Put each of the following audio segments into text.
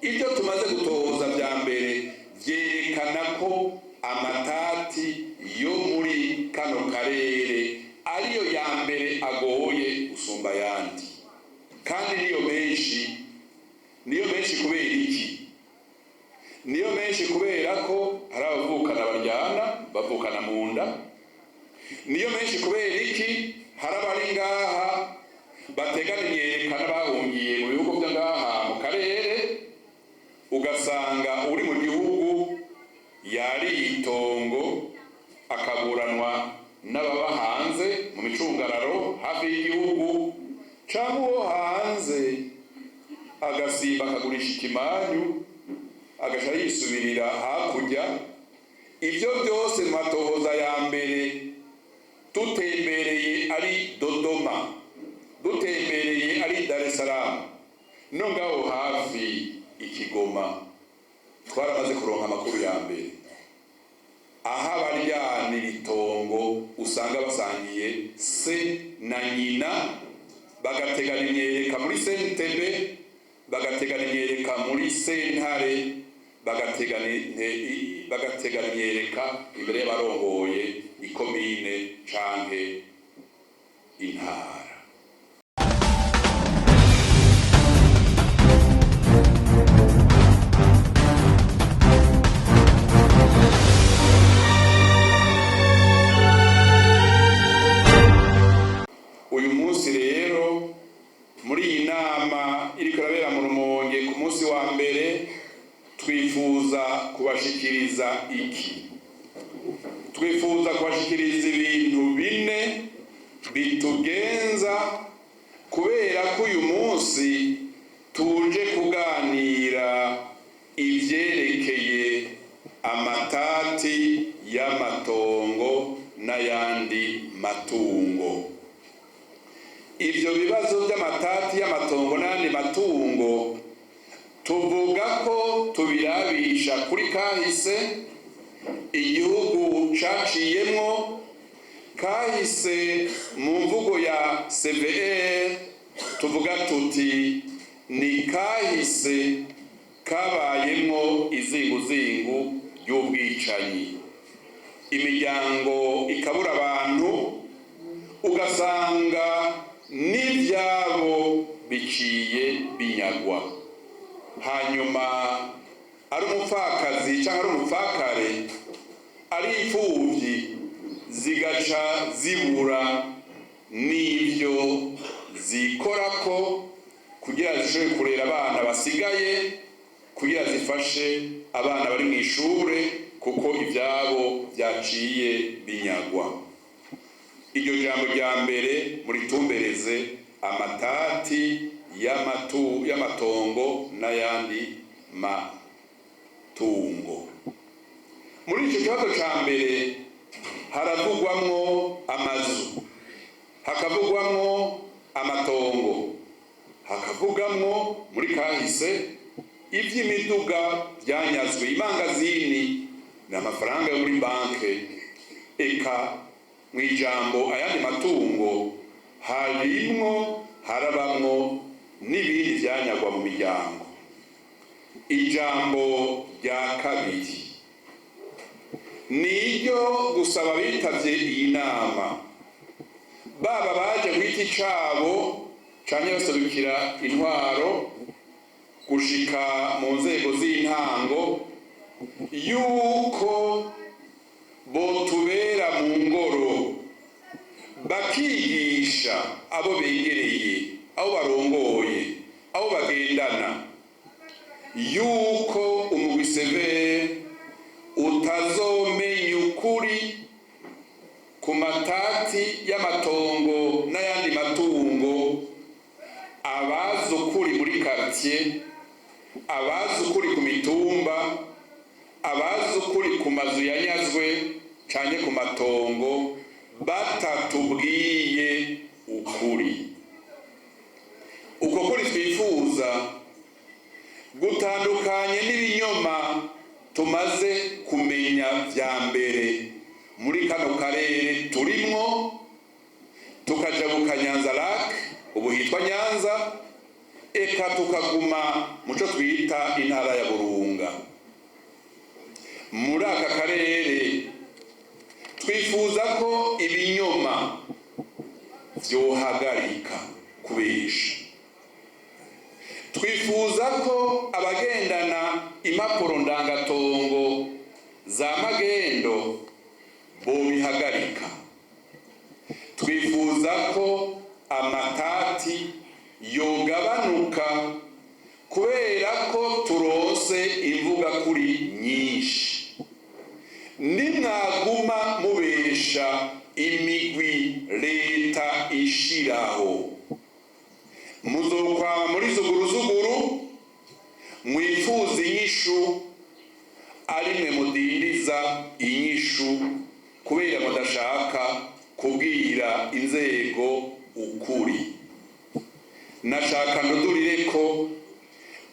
Ibyo tumaze gutohoza vya mbere vyerekana ko amatati yo muri kano karere ariyo ya mbere agoye gusumba ayandi, kandi niyo menshi. Niyo menshi kubera iki? Niyo menshi kubera ko hari abavukana baryana, bavukana mu nda. Niyo menshi kubera iki? Hari abari ngaha bategana imyereka n'abahungiye mu bihugu byo ngaha mu karere, ugasanga uri mu gihugu yariye itongo, akaburanwa n'ababa hanze mu micungararo hafi y'igihugu, cyangwa uwo hanze agasimba akagurisha ikimanyu, agaca yisubirira hakurya. Ibyo byose mu matohoza ya mbere, dutembereye ari Dodoma, dutembereye ari Dar es Salaam, no ngaho hafi i Kigoma, twaramaze kuronka amakuru ya mbere aho abaryanira itongo usanga basangiye se na nyina, bagategana imyereka muri CNTB, bagategana imyereka muri sentare, bagategana imyereka imbere y'abarongoye ikomine canke intara. Uyu munsi rero, muri iyi nama iriko irabera mu Rumonge ku munsi wa mbere, twifuza kubashikiriza iki? Twifuza kubashikiriza ibintu bine bitugenza, kubera ko uyu munsi tuje kuganira ivyerekeye amatati y'amatongo n'ayandi matungo. Ivyo bibazo by'amatati y'amatongo n'ayandi matungo, tuvuga ko tubirabisha kuri kahise igihugu caciyemwo. Kahise mu mvugo ya CVR, tuvuga tuti ni kahise kabayemwo izinguzingu ry'ubwicanyi, imiryango ikabura abantu, ugasanga n'ibyabo biciye binyagwa. Hanyuma ari umupfakazi cyangwa ari umupfakare, ari imfubyi, zigaca zibura n'ibyo zikorako kugira zishobore kurera abana basigaye, kugira zifashe abana bari mu ishure, kuko ibyabo byaciye binyagwa. Iryo jambo rya mbere muritumbereze: amatati y'amatongo n'ayandi matungo. Muri icyo kibazo cya mbere haravugwamwo amazu, hakavugwamwo amatongo, hakavugamwo muri kahise iby'imiduga byanyazwe, imangazini ni amafaranga yo muri banke. Eka mu ijambo ayandi matungo harimwo, harabamwo n'ibindi byanyagwa mu miryango. Ijambo rya kabiri ni iryo gusaba bitavye iyi nama, baba baje ku giti cabo canke baserukira intwaro gushika mu nzego z'intango, yuko botubera mu ngoro, bakigisha abo begereye, abo barongoye, abo bagendana, yuko umugwi CVR utazomenya ukuri ku matati y'amatongo n'ayandi matungo, abazi ukuri muri quartier, abazi ukuri ku mitumba, abazi ukuri ku mazu yanyazwe canke ku matongo, batatubwiye ukuri. Uko kuri twifuza gutandukanye n'ibinyoma tumaze kumenya vya mbere muri kano karere turimwo, tukajabuka Nyanza Lac, ubu hitwa Nyanza. Eka tukaguma muco twita intara ya Burunga. Muri aka karere twifuza ko ibinyoma vyohagarika kubesha. Twifuza ko abagendana impapuro ndangatongo za magendo bobihagarika. Twifuza ko amatati yogabanuka kubera ko turonse imvuga kuri nyinshi. Nimwaguma mubesha imigwi leta ishiraho, muzokwama muri zuguruzuguru mwifuza inyishu, ari mwe mudindiza inyishu kubera mudashaka kubwira inzego ukuri. Nashaka ndudurire ko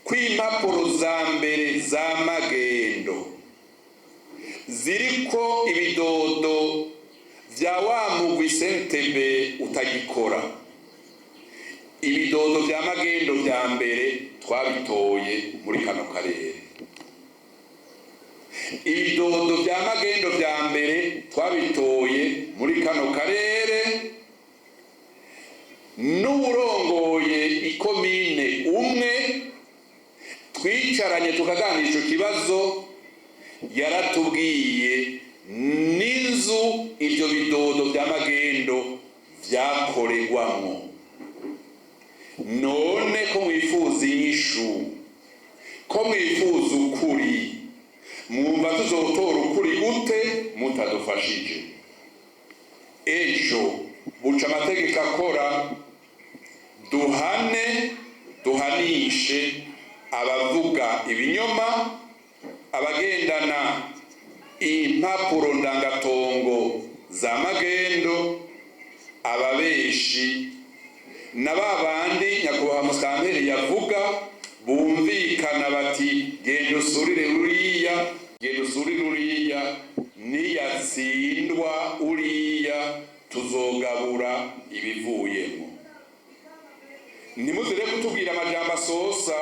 kw'impapuro za mbere za magendo ziriko ibidodo vya wa mugwi CNTB utagikora. Ibidodo vya magendo vya mbere twabitoye muri kano karere. Ibidodo vya magendo vya mbere twabitoye muri kano karere. N'uwurongoye ikomine umwe twicaranye tukaganira ico kibazo, yaratubwiye n'inzu ivyo bidodo vya magendo vyakorerwamwo. None ko mwifuza inyishu, ko mwifuza ukuri, mwumva tuzotora ukuri gute mutadufashije? Ejo buca amategeko akora, duhane, duhanishe abavuga ibinyoma, abagendana impapuro ndangatongo za magendo, ababeshi na ba bandi nyakubahwa musitanteri yavuga bumvikana bati: "Genda usurire uriya, genda usurire uriya, niyatsindwa uriya tuzogabura ibivuyemo." Ntimuzire kutubwira amajambo asosa,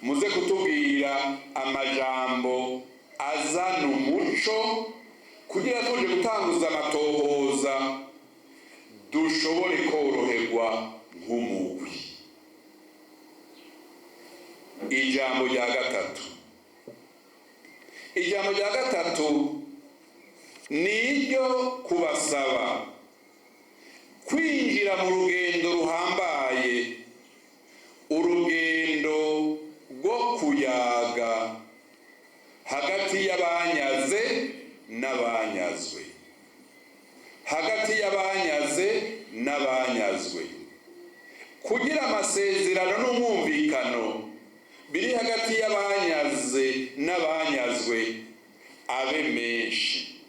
muze kutubwira amajambo azana umuco kugira tuje gutanguza amatohoza dushobore koroherwa nk'umugwi. Ijambo rya gatatu, ijambo rya gatatu ni iryo kubasaba kwinjira mu rugendo ruhambaye, urugendo rwo kuyaga hagati y'abanyaze n'abanyazwe, hagati y'abanyaze n'abanyazwe, kugira amasezerano n'umwumvikano biri hagati y'abanyaze n'abanyazwe abe menshi.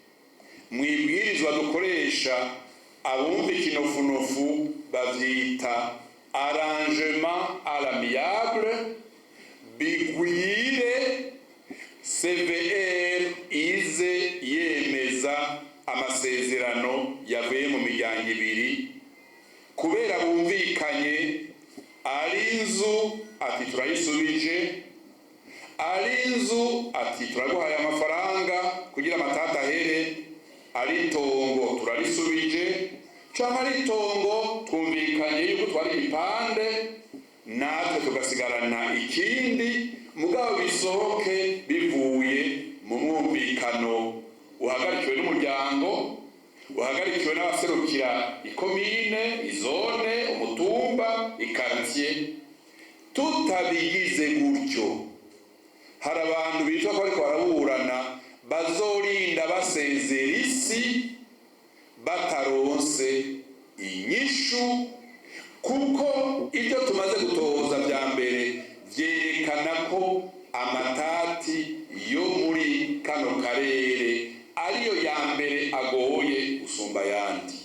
Mu ibwirizwa dukoresha, abumva ikinofunofu bavyita arrangement à l'amiable, bigwire. CVR ize yemeza amasezerano yavuye mu miryango ibiri kubera bumvikanye, ari inzu ati: "Turayisubije", ari inzu ati: "Turaguhaye amafaranga kugira amatata ahere", ari itongo turarisubije, canke ari itongo twumvikanye yuko twari igipande natwe tugasigarana ikindi, mugabo bisohoke bivuye mu mwumvikano uhagarikiwe n'umuryango, uhagarikiwe n'abaserukira ikomine, izone, umutumba, ikaritiye. Tutabigize gutyo, hari abantu bitwa ko ariko baraburana bazorinda basezera isi bataronse inyishu, kuko ibyo tumaze gutohoza bya mbere vyerekana ko amatati yo muri kano karere ariyo ya mbere agoye gusumba ayandi,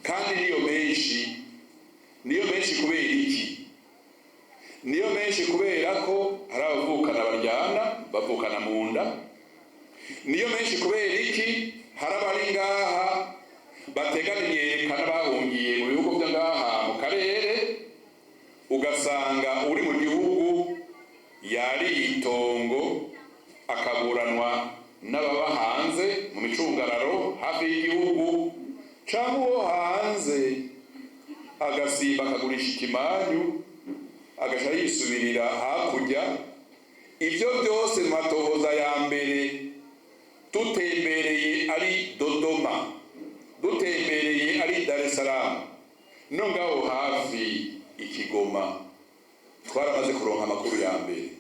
kandi niyo menshi. Niyo menshi kubera iki? Niyo menshi kubera ko hari abavukana baryana, bavukana mu nda. Niyo menshi kubera iki? Hari abari ngaha bategana imyereka n'abahungiye mu bihugu byo ngaha mu karere. Ugasanga uri mu gihugu yariye itongo, akaburanwa n'ababa hanze mu micungararo hafi y'igihugu, cyangwa uwo hanze agasimba akagurisha ikimanyu, agaca yisubirira hakurya. Ibyo byose mu matohoza ya mbere, dutembereye ari Dodoma, dutembereye ari Dar es Salaam, no ngaho hafi ikigoma, twaramaze kuronka amakuru ya mbere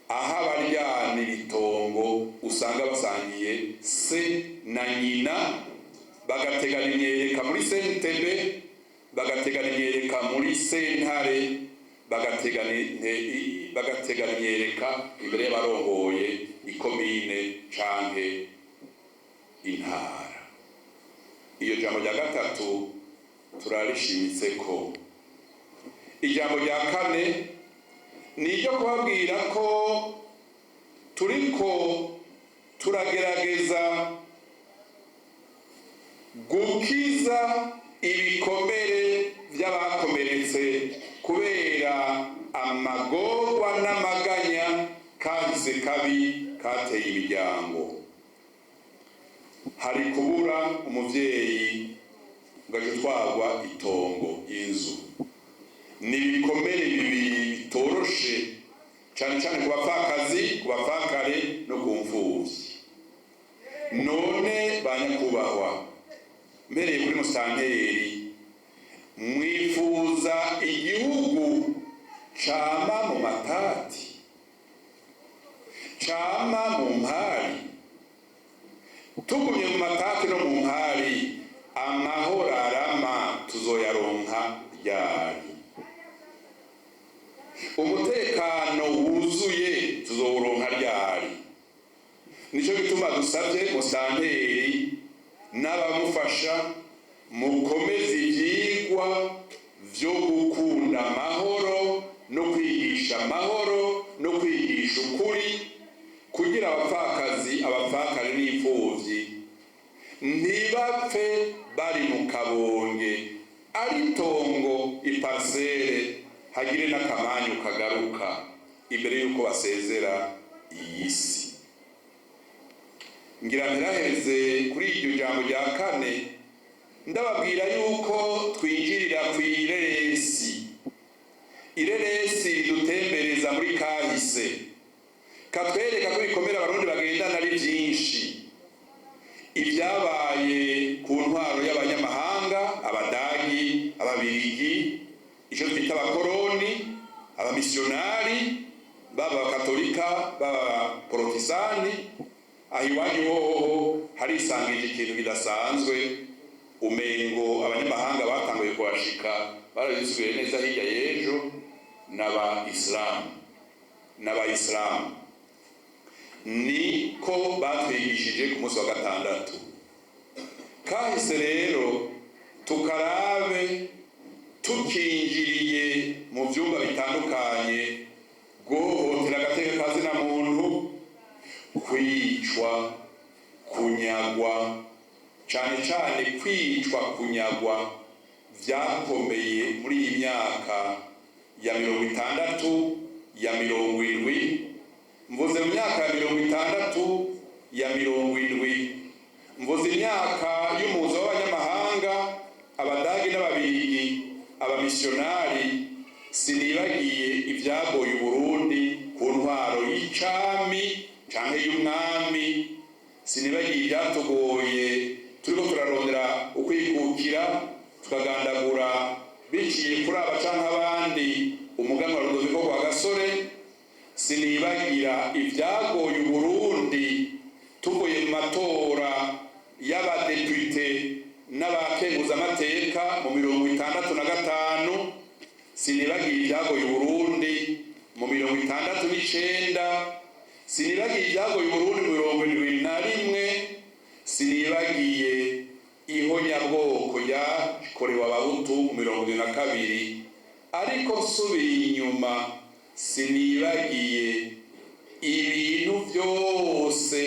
aho abaryanira itongo usanga basangiye se na nyina, bagategana imyereka muri CNTB, bagategana imyereka muri sentare, bagategana imyereka imbere y'abarongoye ikomine canke intara. Iyo jambo rya gatatu turarishimitse ko. Ijambo rya kane ni iryo kubabwira ko turiko turagerageza gukiza ibikomere by'abakomeretse kubera amagorwa n'amaganya kahise kabi kateye imiryango. Hari kubura umuvyeyi ugaca utwarwa itongo, inzu. Ni ibikomere bibiri bitoroshe, cyane cyane ku bapfakazi, ku bapfakare no ku mfuvyi. None ba nyakubahwa, mpereye kuri musitanteri, mwifuza igihugu cama mu matati, cama mu mpari? Tugumye mu matati no mu mpari, amahoro arama tuzoyaronka ryari? Umutekano wuzuye tuzowuronka ryari? Nico gituma dusabye musitanteri n'abamufasha, mukomeze ivyigwa vyo gukunda amahoro no kwigisha amahoro no kwigisha ukuri, kugira abapfakazi, abapfakare n'imfuvyi ntibapfe bari mu kabonge, ari itongo, iparcelle, hagire n'akamanyu kagaruka imbere y'uko basezera iyi si. Ngira mperahereze kuri iryo jambo rya kane, ndababwira yuko twinjirira ku ireresi, ireresi ridutembereza muri kahise, katwereka ko ibikomere Abarundi bagendana ari byinshi: ibyabaye ku ntwaro y'abanyamahanga, Abadagi, Ababirigi, icyo twita abakoroni, abamisiyonari, baba Abakatolika, baba Abaporotisani. Aho iwanyu hoho harisangije ikintu kidasanzwe, umengo abanyamahanga batanguye kuhashika barabisubiye neza hirya y'ejo, n'aba isilamu. N'abayisilamu niko batwigishije ku munsi wa gatandatu. Kahise rero tukarabe tukinjiriye mu byumba bitandukanye: guhohotera agateka ka zina muntu, kwicwa, kunyagwa, cyane cyane kwicwa, kunyagwa byakomeye muri iyi myaka ya 60, ya 70. Mvuze mu myaka ya 60, ya 70, mvuze imyaka y'umuzo w'abanyamahanga, Abadagi n'Ababirigi, abamisiyonari. Sinibagiye ibyagoye Uburundi ku ntwaro y'icami canke y'umwami. Sinibagiye ibyatugoye turiko turarondera ukwikukira, tukagandagura biciye kuri aba canke abandi umuganwa Rudoviko rwa Gasore. Sinibagira ibyagoye Uburundi tuvuye mu matora y'abadepite n'abakenguzamateka mu 65. Sinibagiye ibyagoye Uburundi mu 69. Sinibagiye ibyagoye Uburundi mu 71. Sinibagiye ihonyabwoko ryakorewe Abahutu mu 72. Ariko nsubiye inyuma, sinibagiye ibintu byose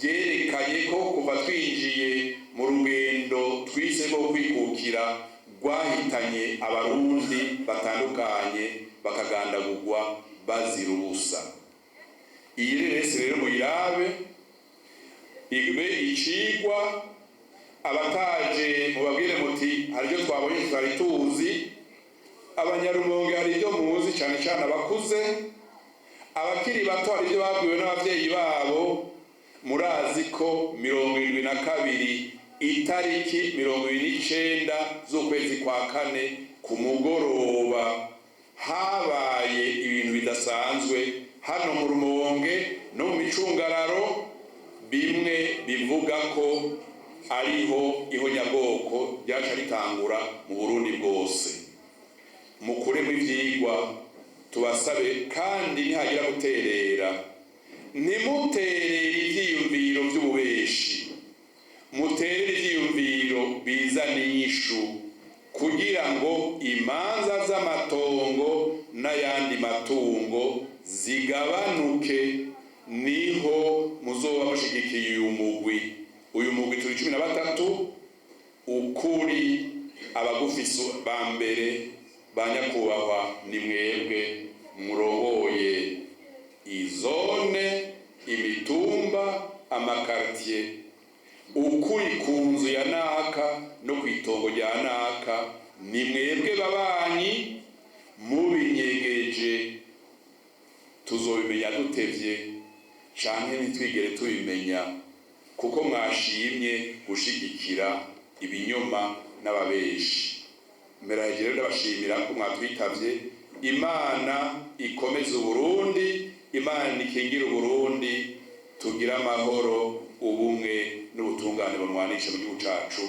vyerekanye ko kuva twinjiye mu rugendo twise rwo kwikukira rwahitanye Abarundi batandukanye. gusa. Iyi reresi rero muyirabe, ibe icigwa. Abataje mubabwire muti hari ibyo twabonye tutari tuzi. Abanyarumonge hari ibyo muzi, cyane cyane abakuze. Abakiri bato hari ibyo babwiwe n'ababyeyi babo. Murazi ko 72, itariki 29 z'ukwezi kwa kane, ku mugoroba, habaye ibintu bidasanzwe hano mu Rumonge no mu micungararo, bimwe bivuga ko ariho ihonyabwoko ryaca ritangura mu Burundi bwose. Mukuremo ivyigwa, tubasabe kandi nihagira guterera, ntimuterere ivyiyumviro vy'ububeshi, muterere ivyiyumviro bizana inyishu, kugira ngo imanza z'amatongo n'ayandi matungo zigabanuke. Niho muzoba mushigikiye uyu mugwi. Uyu mugwi turi 13. Ukuri abagufise ba mbere, ba nyakubahwa, ni mwebwe murongoye izone, imitumba, amakartier. Ukuri ku nzu ya naka no ku itongo rya naka ni mwebwe babanyi. Mubinyegeje tuzobimenya dutevye canke ntitwigere tubimenya, kuko mwashimye gushigikira ibinyoma n'ababeshi. Mbere rero ndabashimira ko mwatwitavye. Imana ikomeze Uburundi, Imana ikingire Uburundi, tugire amahoro, ubumwe n'ubutungane bunwanisha mu gihugu cacu.